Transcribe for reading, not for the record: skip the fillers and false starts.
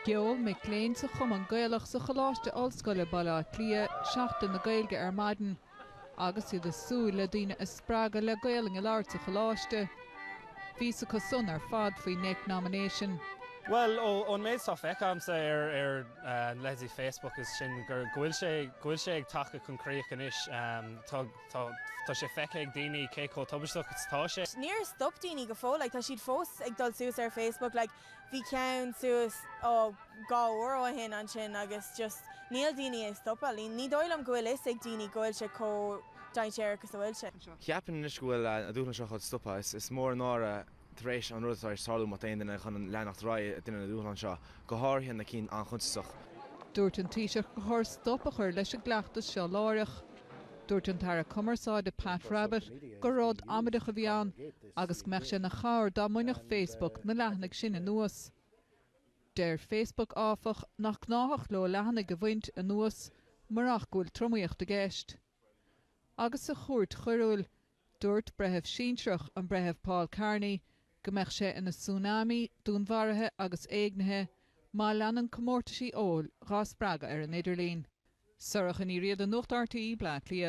Gheall mic léinn sa Chumann Gaelach sa Choláiste Ollscoile Baile Átha Cliath Seachtain na Gaeilge ar maidin agus iad ag súil le daoine a spreagadh le Gaelainn a labhairt sa choláiste. Bhí a fhios acu san ar fad faoi Neknomination. Bhuel, ón méid atá feicthe agamsa ar ar leithéidí Facebook is sin gur go bhfuil sé go bhfuil sé ag teacht chun críoch anois. Tá tá tá sé feicthe ag daoine cé chomh tubaisteach is atá sé. Níor stop daoine go fóill, like tá siad fós ag dul suas ar Facebook, like bhí ceann suas ó 2 uair ó shin ansin agus just níl daoine ag stopadh. Ní dóigh liom go bhfuil fhios ag daoine go bhfuil sé chomh dainséarach is a bhfuil sé. Cheapfainn anois go bhfuil na dúshláin seo chun stopadh. Is mór an náire tar éis an rud atá tar éis tarlú má tá aon duine chun leanacht ar aghaidh ag déanamh na dúshlán seo, go háirithe na cinn an-chuntasach. Dúirt an Taoiseach gur chóir stop a chur leis an gcleachtas seo láithreach. Dúirt an tAire Cumarsáide Pat Rabbitte gur rud amaideach a bhí ann agus go mbeadh sé ina chabhair dá mbainfeadh Facebook na leathanaigh sin anuas. Deir Facebook, áfach, nach gnáthach leo leathanaigh a bhaint anuas murach go bhfuil tromaíocht i gceist. Agus sa chúirt choiriúil, dúirt breitheamh sinsearach, an Breitheamh Paul Carney, go mbeadh sé ina tsunami dúnmharuithe agus éignithe má leanann comórtaisí óil dhá spreagadh ar an idirlíon. Sorcha Ní Riada, Nuacht RTÉ, Bleá Cliath.